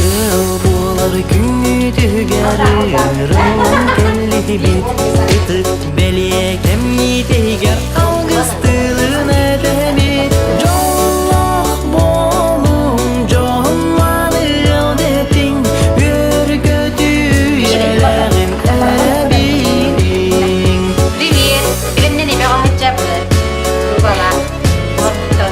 Ыал буолар күҥҥүтүгэр ыҥырыллан кэллибит Ытык бэлиэ кэмҥитигэр алгыс тылын этэбит Дьоллоох буолуҥ, дьоһун-мааны ыал дэтиҥ Үөр-көтүү үйэлээҕин эбииҥ Привет! Билимнен эбэ оһуччабыт. Рубала. Орто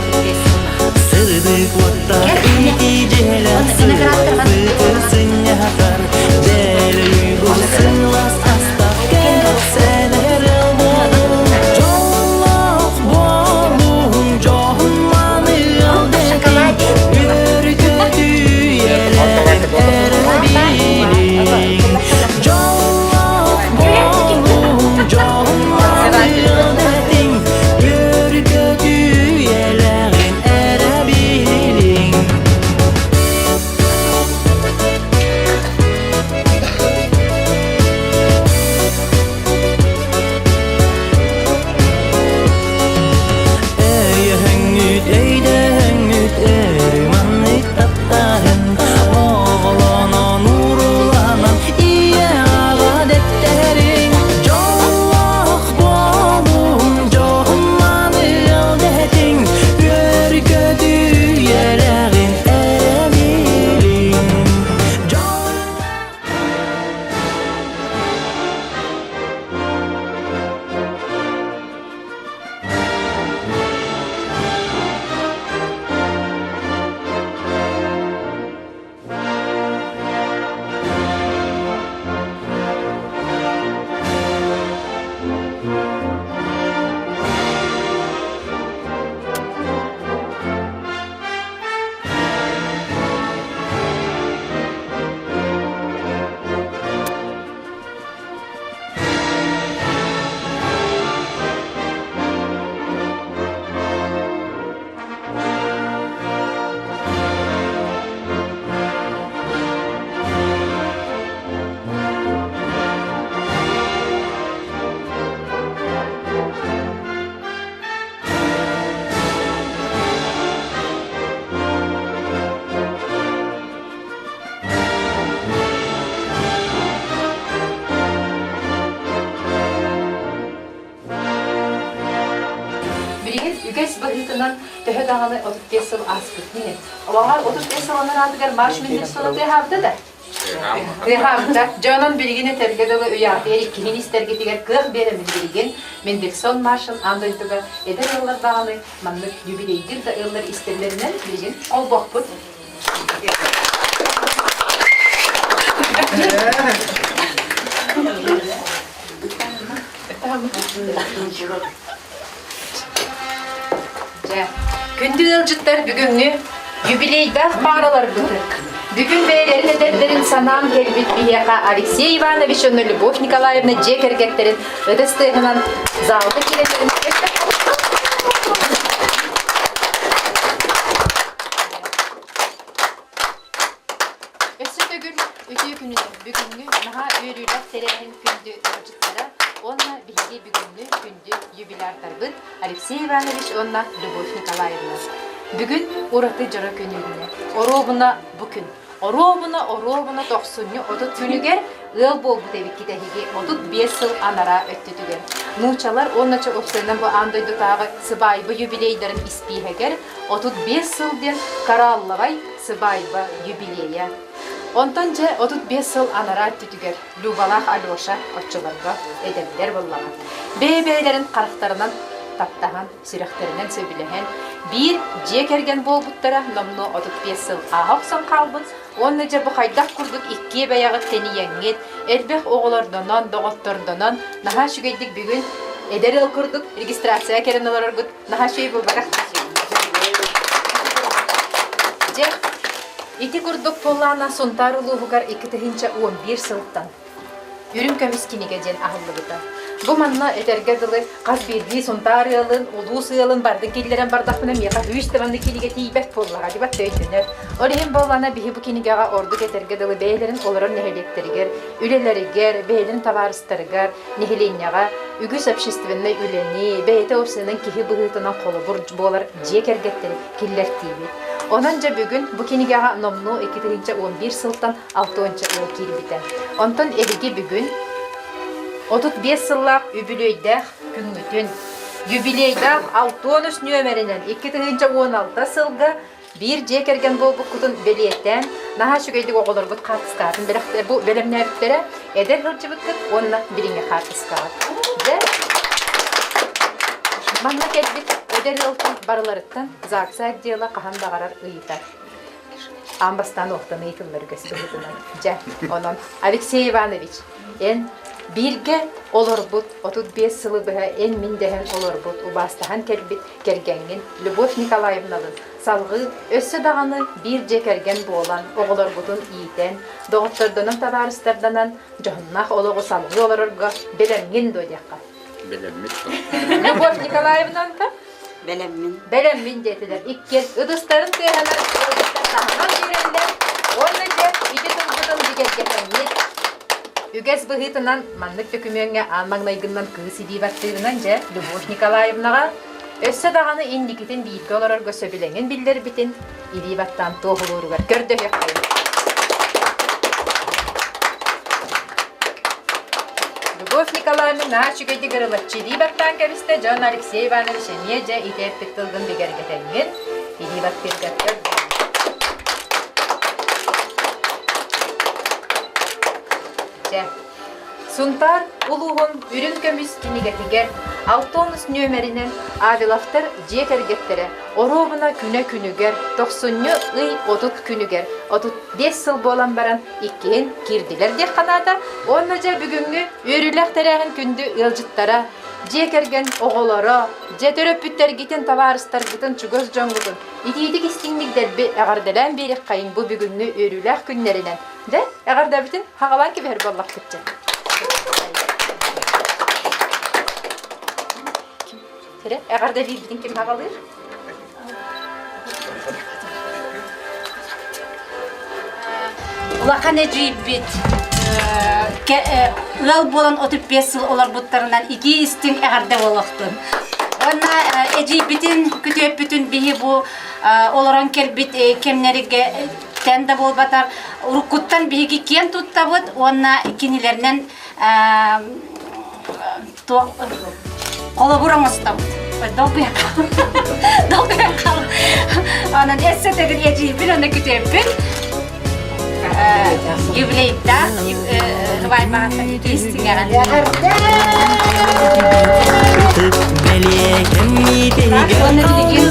Сырдык уоттаах ити дьиэлэр сылбыты сынньатар Дэлүйгүр сылаас астах кэпсэнэр буолуҥ Дьоллоох буолуҥ, дьоһун-мааны ыал дэтиҥ Үөр-көтүү үйэлээх эрэбилиҥ Дьоллоох буолуҥ, дьоһун-мааны ыал дэтиҥ Үөр-көтүү үйэлээҕин эрэ билиҥ. Өйөһөҥҥүт, өйдөһөҥҥүт өрүү маннык таптаһын Оҕолонон, урууланан ийэ-аҕа дэттэрин Дьоллоох буолуҥ, дьоһун-мааны ыал дэтиҥ Үөр-көтүү үйэлээҕин эрэ билиҥ Дьол Билигин үгэс быһыытынан төһө даҕаны 35 сыл ааспыт иһин. Олоҕор 35 сыл анараатыгар Марш Мендельсона тыаһаабыта да? Тыаһаабыта. Дьэ онон билигин этэргэ дылы уйаатыйар иккиһин истэргитигэр кыах биэрэммин билигин Мендельсон маршын аан дойдуга эдэр ыаллар даҕаны маннык юбилейдир да ыаллар истэллэринэн билигин холбохпут. Дьэ, күндү ыалдьыттар бүгүҥҥү юбилейдаах паараларбытын бүгүн бэйэлэрин эдэрдэрин санаан кэлбит биһиэхэ Алексей Иванович уонна Любовь Николаевна дьиэ кэргэттэрин ытыс тыаһынан залга киирэллэрин Өссө төгүл үтүө күнүнэн бүгүҥҥү наһаа үөрүүлээх тэрээһин күндү ыалдьыттара уонна биһиги бүгүҥҥү күндү юбилярдарбыт Алексей Иванович уонна Любовь Николаевна. Бүгүн ураты дьоро күн үүннэ. Оруобуна бу күн. Оруобуна оруобуна тохсунньу 30 күнүгэр ыал буолбут эбиккит эһиги 35 сыл анараа өттүтүгэр. Нуучалар уонна уопсайынан бу аан дойдутааҕы сыбаайба юбилейдарын испииһэгэр 35 сыл диэн коралловай сыбаайба юбилейа. Онтон дьэ 35 сыл анараа өттүтүгэр Любалаах Алеша оччолорго эдэрдэр буоллаҕа. Бэйэ-бэйэлэрин харахтарынан таптаһан, сүрэхтэринэн сөбүлэһэн, биир дьиэ кэргэн буолбуттара номнуо 35 сыл ааһа охсон хаалбыт уонна дьэ бу хайдах курдук иккиэ бэйэҕит тэнийэҥҥит, элбэх оҕолордонон, доҕоттордонон наһаа үчүгэйдик бүгүн эдэр ыал курдук регистрация кэлэн олороргут наһаа үчүгэй буолбатах. Дьэ, ити курдук буоллаҕына Сунтаар улууһугар 2011 сылтан Үрүҥ көмүс кинигэ диэн аһыллыбыта. Бу манна этэргэ дылы хас биирдии Сунтаар ыалын, улуус ыалын бардын киллэрэн бардахпына миэхэ үс да маннык кинигэ тиийбэт буоллаҕа дибат өйдөнөр. Ол иһин буоллаҕына биһи бу кинигэҕэ ордук этэргэ дылы бэйэлэрин олорор нэһилиэктэригэр, үлэлэригэр, бэйэлэрин табаарыстарыгар, нэһилиэнньэҕэ үгүс общественнай үлэни, бэйэтэ уопсайынан киһи быһыытынан холобур буолар дьиэ кэргэттэри киллэртиибит. Онон дьэ бүгүн бу кинигэҕэ номнуо 2011 сылтан алтыанча ыал киирбитэ. Онтон эһиги бүгүн 35 сыллаах үбүлүөйдээх күҥҥүтүн, юбилейдаах алтыан үс нүөмэринэн 2016 сылга биир дьиэ кэргэн буолбуккутун бэлиэтээн, наһаа үчүгэйдик оҕолоргут хаартыскаҕытын бу бэлэмнээбиттэрэ, эдэр сылдьыбыккыт уонна билиҥҥи хаартыскаҕыт. Дьэ, манна кэлбит эдэр ыалтан барыларыттан ЗАГС отдела хаһан баҕарар ыйытар. Аан бастаан уохтан ыйытыллар үгэс быһыытынан. Дьэ, онон Алексей Иванович, эн бииргэ олорбут 35 сылы быһа эн-мин дэһэн олорбут, убаастаһан кэлбит кэргэҥҥин Любовь Николаевналын салҕыы өссө даҕаны биир дьиэ кэргэн буолан, оҕолоргутун иитэн, доҕоттордонон, табаарыстарданан дьоһуннаах олоҕу салҕыы олорорго бэлэмҥин дуо диэххэ. Бэлэммит. Любовь Николаевнанта Бэлэммин. Бэлэммин диэтилэр. Иккиэн ытыстарын тыаһанар ыалдьыттар таһынан биэрэллэр. Уонна дьэ ити тылбытын бигэргэтэммит. Үгэс быһыытынан маннык дөкүмүөҥҥэ аан маҥнайгыннан кыыс илии баттыырынан дьэ Любовь Николаевнаҕа өссө даҕаны инникитин бииргэ олорорго сөбүлэҥин биллэрбитин илии баттаан туоһулууругар көрдөһүөххэйиҥ. Любовь Николаевна наһаа үчүгэйдик ырылаччы илии баттаан кэбистэ, дьон Алексей Иванович эмиэ дьэ ити эппит тылгын бигэргэтэҥҥин илии баттыыргар көрдөһөбүн. Чэ, Сунтаар улууһун үрүҥ көмүс кинигэтигэр Алтонус нүөмэринэн Авиловтар дьиэ кэргэттэрэ оруобуна күнэ күнүгэр тохсунньу ый 30 күнүгэр 35 сыл буолан баран иккиһин киирдилэр диэх ханаата уонна дьэ бүгүҥҥү үөрүүлээх тэрээһин күндү ыалдьыттара дьиэ кэргэн оҕолоро дьэ төрөппүттэргитин табаарыстаргытын чугас дьоҥҥутун итиитик истиҥник дэлби эҕэрдэлээн биэриэххэйиҥ бу бүгүҥҥү үөрүүлээх күннэринэн Дьэ, эҕэрдэбитин хаҕалаан кэбиһэр буоллахпыт дьэ. Кэрэ, эҕэрдэлиирбитин ким хаҕалыыр? Улахан эдьиийбит ыал буолан 35 сыл олорбуттарынан итии истиҥ эҕэрдэ буолуохтун. Уонна эдьиийбитин, күтүөппүтүн биһи бу олорон кэлбит кэмнэргэ тэн да буолбатар уруккуттан биһиги киэн туттабыт уонна кинилэринэн холобур оҥостобут. Долгуйа долгуйа Онон эссе тегин эдьиийбин уонна күтүөппүн юбилейдаах ыбайбаҕаттан истиҥэҕин. Уонна билигин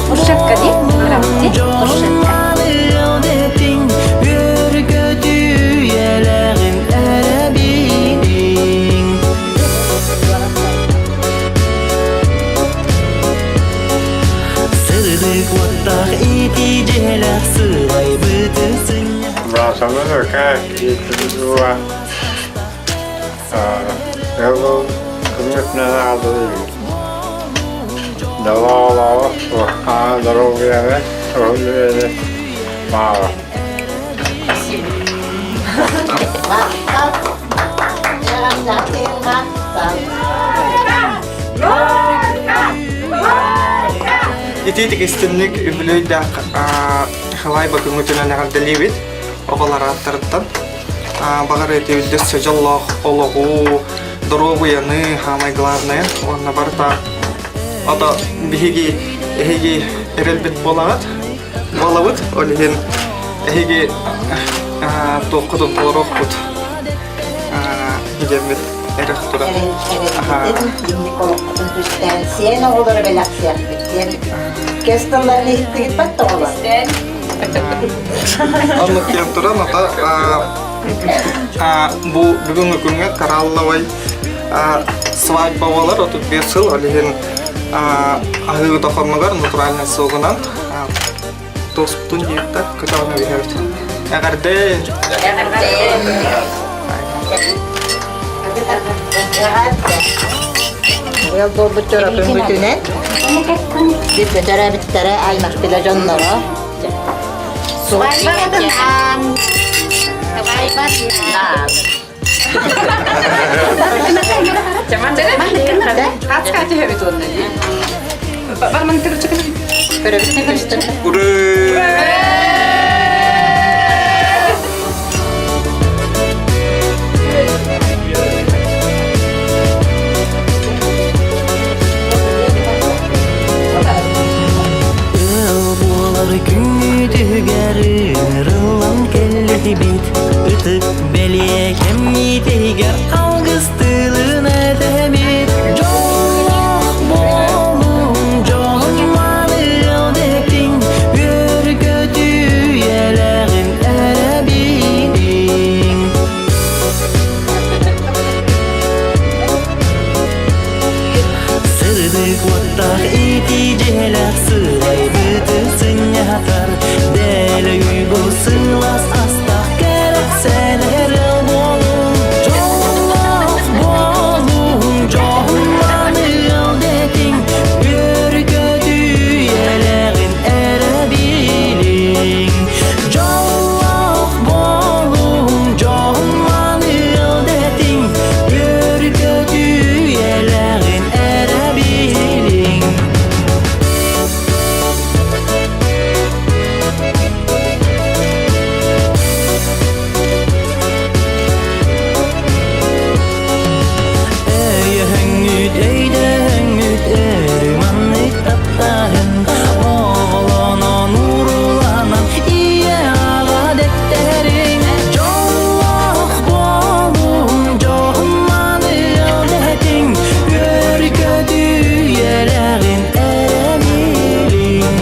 Ушетка дии, графти, ушетка. Баасалар өкө киирдилэр Ол күммүтүнэн аҕаллылар. Далаалаах суохха доруобуйаны уһун баара. Итиитик истинник үбүлүөйдээх халай бакыҥҥытынан эҕэрдэлиибит оҕолор ааттарыттан. Баҕар этибит өссө дьоллоох олоҕу, доруобуйаны, самое главное, уонна барыта ото биһиги эһиги эрэлбит буолаҕыт, буолабыт, ол иһин эһиги туоххутун толоруохпут диэммит. Эрэх туран. Эрэлбитин, инник олохпутун түстээн, сиэн оҕолоро бэлэхсиэхпит диэн кэс тылларын иһиттигит бат оҕолор. Оннук диэн туран, ата бу бүгүҥҥү күҥҥэ коралловай свадьба буолар 35 сыл, ол иһин аһыы тохоннугар натуральнай суоҕунан Тоспутун диэттэ, көтөҕөн эбиһэбит. Эҕэрдэ! Ыал буолбут дьоро күҥҥүтүнэн бииргэ төрөөбүттэрэ аймахтыга дьонноро Свадьбатынан! Свадьбатынан! Ура! Ыал буолар күҥҥүтүгэр ыҥырыллан кэллибит Ытык бэлиэ кэммитигэр алгыс тылын этэбит Дьоллоох буолуҥ, дьоһун маныал дэтиҥ Үөр-көтүү үйэлээҕин эрэ билиҥ Сырдык уоттаах итии дьиэлээх сылайбыты сынньатар Дэлэй уйгу сылаас астаах кэрэхсэнэр ыал буолуҥ Дьоллоох буолуҥ, дьоһуннаан ыал дэтиҥ Үөр-көтүү үйэлээҕин эрэ билиҥ Дьоллоох буолуҥ, дьоһуннаан ыал дэтиҥ Үөр-көтүү үйэлээҕин эрэ билиҥ Өйөһөҥҥүт, өйдөһөҥҥүт өрүү маннык таптаһын Оҕолонон, урууланан ийэ-аҕа дэттэрин Дьоллоох буолуҥ, дьоһун-мааны дэтиҥ Үөр-көтүү үйэлээҕин эрэнириҥ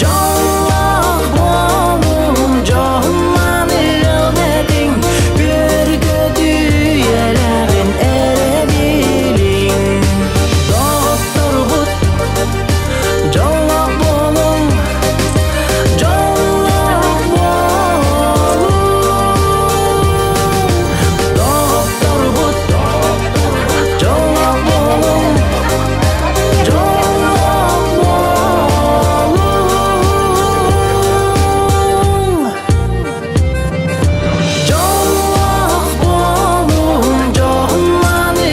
Дьоллоох буолуҥ, дьоһун-мааны дэтиҥ Үөр-көтүү үйэлээҕин эрэнириҥ Доҕотторбут дьоллоох буолуҥ, дьоллоох буолуҥ. Доҕотторбут дьоллоох буолуҥ, дьоллоох буолуҥ. Дьоллоох буолуҥ, дьоһун-мааны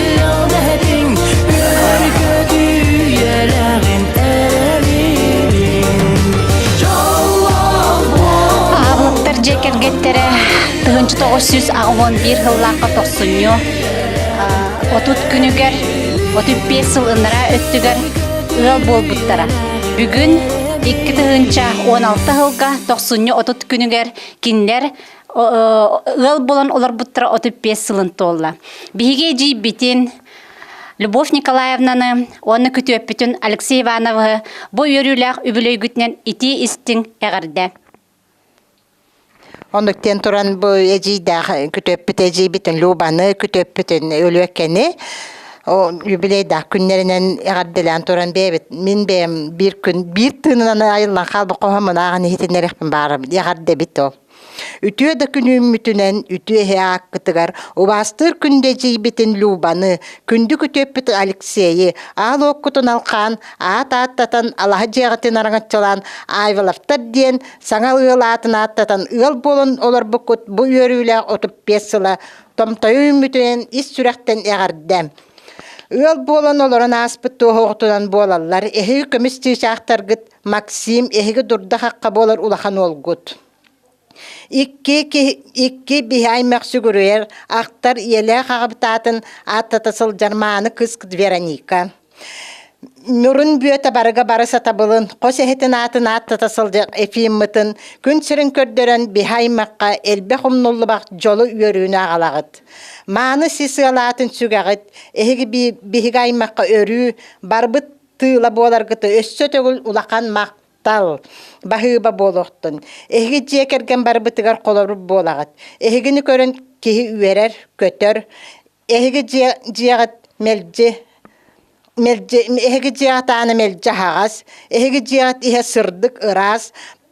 дэһэтиҥ, үөр-көтүү үйэлээҕин эрэнириҥ. Дьоллоох буолуҥ. Аҕалыктар дьиэ кэргэттэрэ 1981 сыллаахха тохсунньу 30 күнүгэр 35 сыл ынараа өттүгэр ыал буолбуттара. Бүгүн 2016 сылга тохсунньу 30 күнүгэр кинилэр ыал буолан олорбуттара 35 сылын туолла. Биһиги эдьиийбитин Любовь Николаевнаны уонна күтүөппүтүн Алексей Ивановы бу үөрүүлээх үбүлүөйгүтүнэн итии истиҥ эҕэрдэ. Оннуктен туран бу эдьиийдээх күтүөппүт эдьиийбитин Любаны күтүөппүтүн Өлүөккэни юбилейдаах күннэринэн эҕэрдэлээн туран бэйэбит мин бэйэм биир күн биир тыынынан айыллан хаалбыт хоһоммун ааҕан иһитиннэриэхпин баарым эҕэрдэбит ол. Үтүө да күнүүммүтүнэн үтүө эһэ ааккытыгар убаастыыр күндү эдьиийбитин Любаны, күндү күтүөппүт Алексейи, аал уоккутун алхаан, аат ааттатан, алаһа дьиэҕитин араҥаччылаан Айволовтар диэн саҥа ыал аатын ааттатан ыал буолан олорбуккут бу үөрүүлээх 35 сыла томтойу үүммүтүнэн ис сүрэхтэн эҕэрдэ. Ыал буолан олорон ааспыт туоһугутунан буолаллар. Эһиги көмүс чыычаахтаргыт Максим эһиги дурда-хахха буолар улахан уолгут. Икки, икки биһи аймах сүгүрүйэр, ахтар ийэлээх аҕабыт аатын ааттата сылдьар мааны кыыс Вероника. Мурун бүөтэ барыга бары сатабылын, хос эһэтин аатын ааттата сылдьар Ефиммытын күн сирин көрдөрөн биһи аймахха элбэх умнуллубах дьолу үөрүүнү аҕалаҕыт. Мааны сис ыалаатын сүгэҕит, эһиги биһиги аймахха өрүү барбыт тыыла буоларгыты өссө төгүл улахан махтал, баһыыба буолуохтун. Эһиги дьиэ кэргэн барбытыгар холобур буолаҕыт. Эһигини көрөн киһи үөрэр, көтөр, Эһиги дьиэ дьиэҕит мэлдьи мэлдьи эһиги дьиэҕит аана мэлдьи аһаҕас, эһиги дьиэҕит иһэ сырдык ыраас,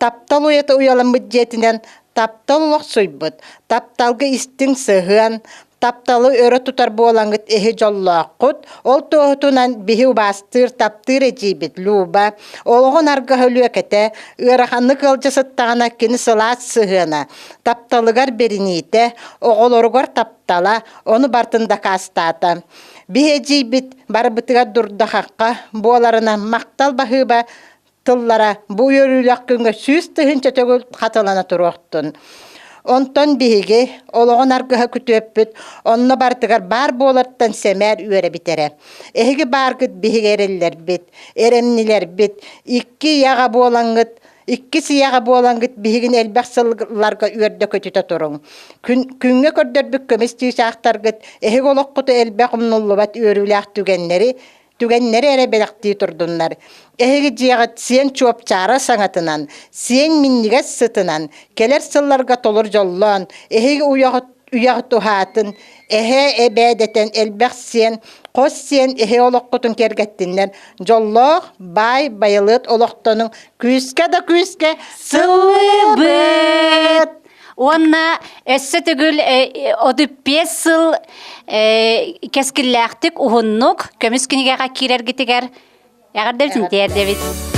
таптал уйата уйаламмыт дьиэтинэн таптал олохсуйбут, тапталга истиҥ сыһыан, тапталы өрө тутар буолаҥҥыт эһи дьоллооххут, ол туоһутунан биһи убаастыыр, таптыыр эдьиийбит Люба олоҕун аргыһа Өлүөкэтэ ыараханнык ыалдьа сыттаҕына кини сылаас сыһыана, тапталыгар бэриниитэ, оҕолоругар таптала таптала ону барытын дакаастаата. Биһи эдьиийбит барыбытыгар дурда-хахха буоларынан махтал баһыыба тыллара бу үөрүүлээх күҥҥэ 100 000 төгүл хатылана туруохтун. Онтон биһиги олоҕун аргыһа күтүөппүт, онно барытыгар баар буолартан сэмээр үөрэбит эрэ. Эһиги бааргыт биһиги эрэллэрбит, эрэмнилэрбит, икки ийэҕэ буолаҥҥыт Иккис ийэҕэ буолаҥҥыт биһигин элбэх сылларга үөрдэ-көтүтэ туруҥ. Күн, күҥҥэ көрдөрбүт көмүс чыычаахтаргыт эһиги олоххуту элбэх умнуллубат үөрүүлээх түгэннэри түгэннэри эрэ бэлэхтии турдуннар. Эһиги дьиэҕит сиэн чуопчаара саҥатынан, сиэн минньигэс сытынан, кэлэр сылларга толору дьоллоон, эһиги уйаҕыт үйэҕит уһаатын, эһээ эбээ дэтэн элбэх сиэн, хос сиэн эһи олоххутун кэргэттиннэр, дьоллоох, баай байылыат олохтонуҥ, күүскэ да күүскэ сыллыыбыт! Уонна өссө төгүл 35 сыл кэскиллээхтик уһуннук көмүс кинигэҕэ киирэргитигэр эҕэрдэбитин тиэрдэбит.